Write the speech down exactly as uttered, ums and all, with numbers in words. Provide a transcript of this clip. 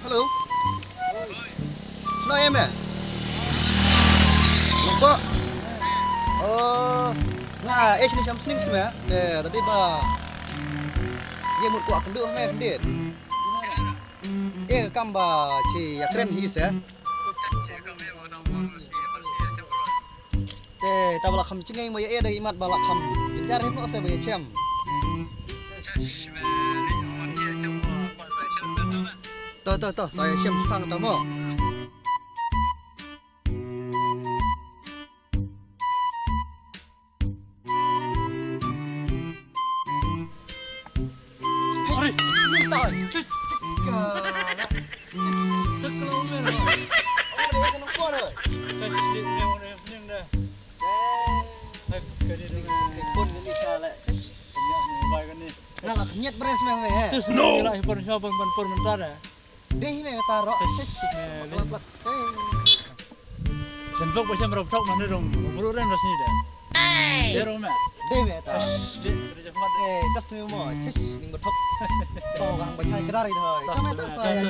Hello. Snoh em eh? Nongko. Oh, nga eh shini sham sning sma. Eh, tadi ba. Ye mut kwah kynduh me khyndiat. Eh, kam ba chi ïakren hi se. Te, ta ba la kham jingeh ba ïa eh da imat ba la kham. Jar hi mo se ba ïa chem. To, to, to, sa ïa chem sphang ta mo. Ari. Minta. Cik, cik, ka. Cik, ka lo, lo, lo. Oh, dia kena kuat, oi. Cik, cik, dia, dia, dia, dia. Eh. Hai, kani dia. Pun kani salah. Cik. Kani ni, bai kani. Nah, lah, nyet beres meh, meh, eh. Terus no. Ni lah, pun siapa, pun, pun, mentara. Dei me ta ro. Sis, sis. Kelap, kelap. Eh. Dan vlog ba shem rop thok mane dong. Bru ren rasni da. Dei ro me. Dei me ta. Dei, kerja mat. Eh, tas tu mo. Sis, ning betok. Tau kang ba chai kedari doi. Kami tak saya.